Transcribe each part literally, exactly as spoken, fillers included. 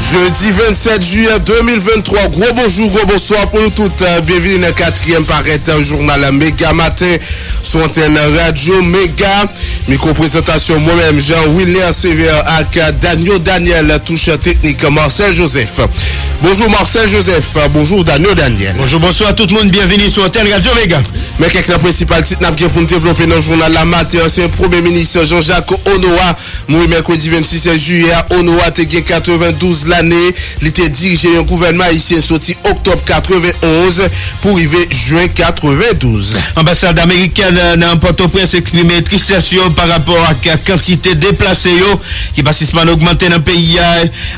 Jedi vennsèt jiyè de mil venntwa, gwo bonjou, gwo bonswa pou nou tout. Byenvini nan katriyèm parèt jounal Mega Maten sou antèn Radyo Mega. Mikwo prezantasyon mwen menm, Jean Wilner Sévère ak Daniel Daniel, touch teknik Marcel Joseph. Bonjou Marcel Joseph, bonjou Daniel Daniel. Bonjou, bonswa tout moun, byenvini sou antèn Radyo Mega. Men kèk nan prensipal tit n ap gen pou n devlope nan jounal la maten an, se Premye Minis Jean-Jacques Honorat mouri mèkredi vennsis jiyè a. Honorat te gen katrevendouz lane. Li te dirije yon gouvènman ayisyen soti oktòb katrevenonz pou rive jen katrevendouz. Anbasad amerikèn nan Pòtoprens eksprime tristès yo pa rapò ak kantite deplase yo ki pa sispann ogmante nan peyi a.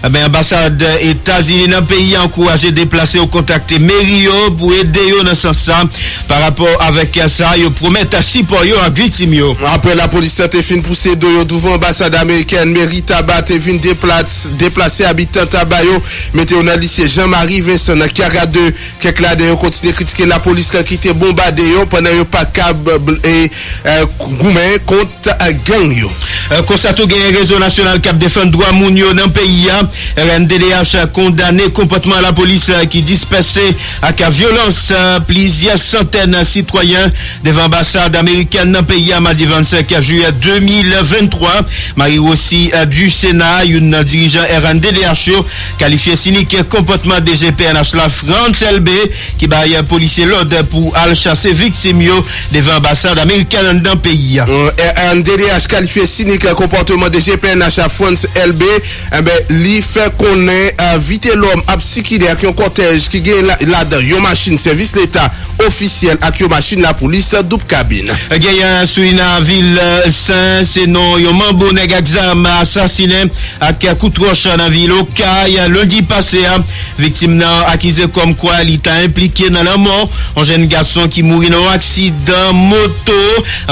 Enben, anbasad Etazini nan peyi a ankouraje deplase yo kontakte meri yo pou ede yo nan sans sa. Pa rapò avèk sa, yo pwomèt sipò yo ak viktim yo. Apre lapolis te fin pouse do yo douvan anbasad amerikèn, meri Taba te vin deplas-, deplase abitan Taba yo, mete yo nan lise Jean Marie Vincent nan Kyara de. Kèk ladan yo kontinye kritike lapolis la ki te bonbade yo pandan yo pa kab, e, e, goumen kont gang yo. Konsa tou, genyen Rezo Nasyonal k ap defann dwa moun yo nan peyi a, R N D D H, kondane konpòtman lapolis ki dispèse ak vyolans plizyè santèn sitwayen devan anbasad amerikèn nan peyi a madi vennsenk jiyè de mil venntwa. Marie Rossy Ducéna, youn nan dirijan R N D D H yo, kalifye sinik konpòtman D G P N H la, Frantz Elbé, ki bay polisye lòd pou al chase viktim yo devan anbasad amerikèn anndan peyi a. R N D D H kalifye sinik konpòtman D G P N H a, Frantz Elbé, enben, li fè konnen, e, Vitelhomme ap sikile ak yon kòtèj ki gen la-, ladan yon machin sèvis leta ofisyèl ak yon machin lapolis doub kabin. Genyen sou nan vil Sen, se non yon manbo nèg ak zam asasinen ak kout wòch nan vil Okay lendi pase a. Viktim nan akize kòmkwa li ta enplike nan lanmò yon jèn gason ki mouri nan yon aksidan moto.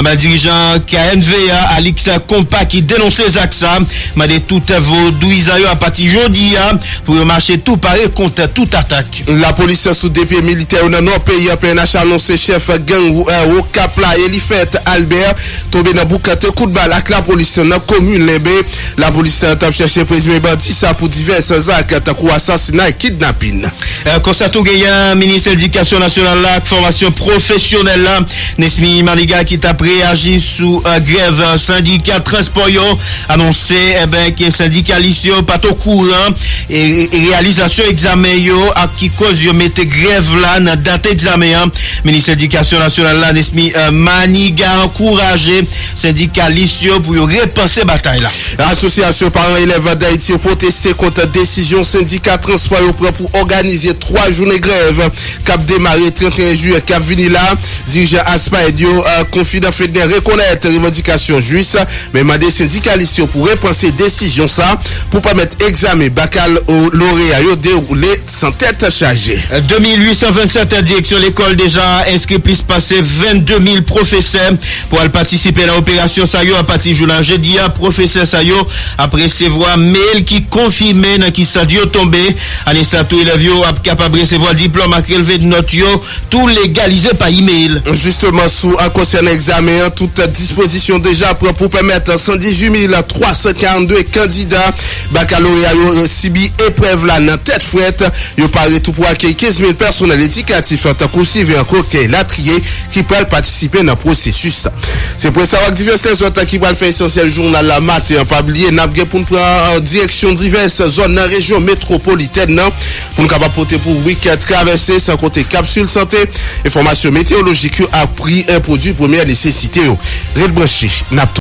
Anba dirijan K N V A, Alix Compas, ki denonse zak sa, mande tout vodouyizan yo apati jodi a pou yo mache tou pare kont tout atak. Lapolis sou de pye militè yo nan nò peyi a, P N H, anonse chèf gang, e, Okap la, Elifèt Albert, tonbe nan boukante kout bal ak lapolis nan komin Lenbe. Lapolis t ap chèche prezime bandi sa pou divès zak tankou asasinay, kidnapin. E, konsa tou, genyen minis edikasyon nasyonal la ak fòmasyon pwofesyonèl la, Nesmy Manigat, ki t ap reyaji sou, e, grèv, e, sendika transpò yo, anonse, enben, ke sendikalis yo pa t okouran e, e, reyalizasyon egzamen yo ak ki koz yo mete grèv la nan dat egzamen an. Minis edikasyon nasyonal la, Nesmy, e, Manigat, ankouraje sendikalis yo pou yo repanse batay la. Asosyasyon paran elèv Dayiti yo pwoteste kont desizyon sendika transpò yo pran pou òganize twa jounen grèv k ap demare trannteyen jiyè k ap vini la. Dirijan ASPAED yo, e, Confident Fedner, rekonèt revandikasyon jis, men mande sendikalis yo pou repanse desizyon sa pou pèmèt egzamen bakaloreya yo dewoule san tèt chaje. De mil uit san vennsèt direksyon lekòl deja enskri plis pase vennde mil pwofesè pou al patisipe nan operasyon sa yo. Apati jounen jedi a, pwofesè sa yo ap resevwa mel ki konfime nan ki sant yo tonbe. Ane sa tou, elèv yo ap kapab resevwa diplòm ak relve nòt yo tou legalize pa imel. Jisteman, sou, an konsènan egzamen an, tout dispozisyon deja pran pou pèmèt san dizuit mil twa san karannde kandida bakaloreya yo sibi eprèv la nan tèt frèt. Yo pare tou pou akèy kenz mil pèsonèl edikatif, tankou siveyan koktèy, latriye, ki pral patisipe nan pwosesis. Se pwen sa yo ak divès lòt ki pral fè esansyèl jounal la maten an. Pa bliye, n ap gen pou n pran, e, direksyon divès zòn nan rejyon metwopolitèn nan pou n kapab pote pou ou wikèn travèse, san konte kapsil sante, enfòmasyon meteyolojik yo ak pri, e, pwodui premyè nesesite yo. Ret branche, n ap